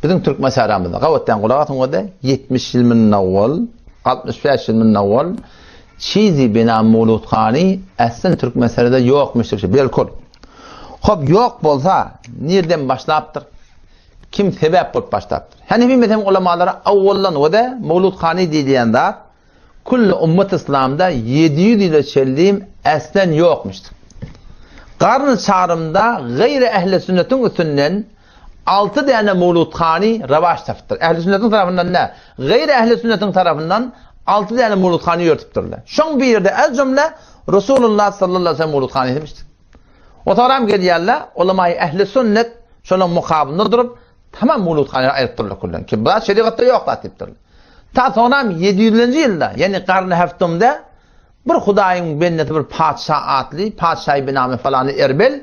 Biziň türkmen sähramyzda, gabatdan gulak asyň bolsa, 70 ýyl mundan owal, 65 ýyl mundan owal çizi bina Mowluthany äslen türkmen sährada ýokmuşdyr, belkul. Hop, ýok bolsa, nirden başlapdyr? Kim sebäp bolup başlapdyr? Hanefi mezhebiň ulamalary awwaldan we-de Mowluthany diýilýän zat Külli ummat yslamda 700 ýyla çenlim äslen ýokmuşdyr. Garny çarymda gaýry ähli sünnetiň üstünden alty däne mowluthany rawaç tapypdyr. Ähli sünnetiň tarapyndan däl, gaýry ähli sünnetiň tarapyndan alty däne mowluthany ýöretipdirler. Şoň biri-de ez jümle Resulullah sallallahu aleyhi ve sellem mowluthanysymyşdyr. O soram gelýärler, ulamaýy ähli sünnet şolaň mukabylynda durup, Tamam mowluthanany aýrypdyrlar küllen. Ki bu zat şerigatda ýok zat diýipdirler. Ta soňram 700-nji ýylda, ýagny garny heftumda bir Hudaýyň bendesi bir patyşa atly, patyşaýy binamy falany Erbel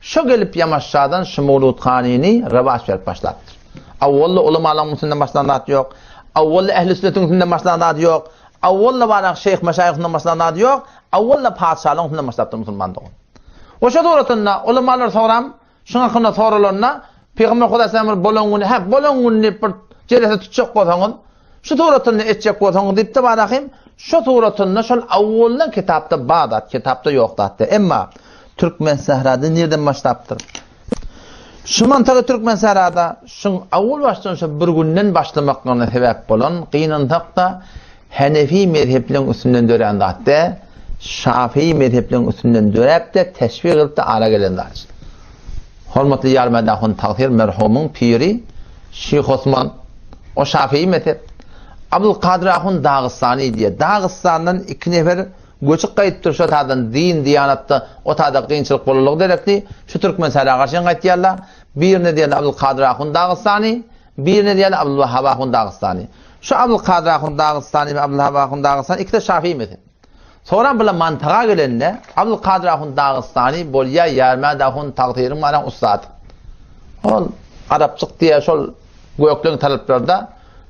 şo gelip Ýamaşşadan şu mowluthanany rewaç berip başlapdyr. Awwalda ulamalaryň üstünden başlan zat ýok. Awwalda ähli sünnetiň üstünden başlan zat ýok. Awwalda barak şeýh meşaýyh üstünden başlan zat ýok. Awwalda patyşalaryň üstünden başlapdyr musulman dogan. We şo suratynda ulamalar soňram Şuň hakynda soralanda, Pygamber Hudaý sen bir bolan güni, hä, bolan gün diýip bir jelese tutjak bolsaňyz, şu suratynda etjek bolsaňyz diýipdi Barahym, şu suratynda şol awwaldan kitapda bar zat, kitapda ýok zat däl. Emma Türkmen sährada nirden başlapdyr? Şu mantygy Türkmen sährada şuň awwal başdan şu bir günden başlamaklygyna sebäp bolan, gynansak-da, Henefi mezhepleriň üstünden dörän zat däl, Şafii mezhepleriň üstünden döräp-de, teşwik edilip-de ara gelen zat. Hormatly Ýarmäd ahun tagsyr merhumyň piri Şyh Osman, o Şafii mezhep. Abdulkadyr ahun Dagystany diýýär. Dagystandan iki nefer göçüp gaýdypdyr şo taýdan din, diýanatda o taýda kynçylyk bolanlygy derekli şu Türkmensähra garşy gaýtýarlar. Birine diýýärler Abdulkadyr ahun Dagystany, Birine diýýärler Abdulwahhab ahun Dagystany. Şu Abdulkadyr ahun Dagystany we Abdulwahhab ahun Dagystany ikisi-de şafii mezhep. Soňra bular mantyga gelende Abdulkadyr ahun Dagystany bolýar Ýarmäd ahun tagsyryň baran ussady. Ol arapçyk diýýär şol gökleň talyplarda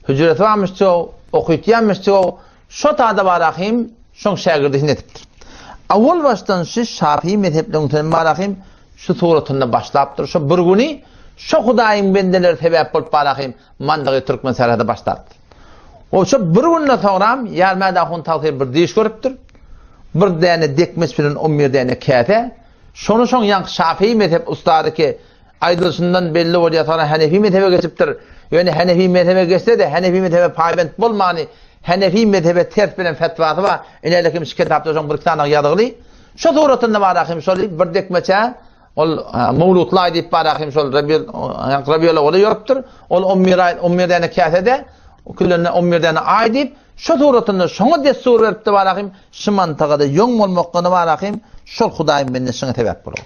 hüjresi barmyş çow, okytýarmyş çow, şo tada barahym şoň şägirdisini edipdir. Awwal başdan şu şafii mezhepleriň üstünden barahym Şu suratynda başlapdyr. Şo bir güni şo Hudaýyň bendeleri sebäp bolup barahym mandygy türkmen serhede başlapdyr. O şo bir günde soňram Ýarmäd ahun tagsyr bir düýş görüpdir. Bir däne dekmeç bilen on bir däne käse. Şony şoň ýaňky şafii mezhep ustady ki aýdylyşyndan belli bolýar soňra hanefi mezhebe geçipdir. Ýöne hanefi mezhebe geçse-de hanefi mezhebe paýbent bolmany hanefi mezhebe ters bilen fetwasy bar. Inelekim şu kitapda şoň bir iki sany ýazgyly. Şo suratynda barahym şol bir dekmeçä ol mowlutlaý diýip barahym şol Rabiul Rabiul owaly ýörüpdir. Ol 11 aý 11 däne käsede küllenine 11 däne aý diýip şo suratynda şoňa dessur beripdi barahym şu mantagada ýoň bolmaklygyny barahym şol Hudaýyň bendesi şoňa sebäp bolar.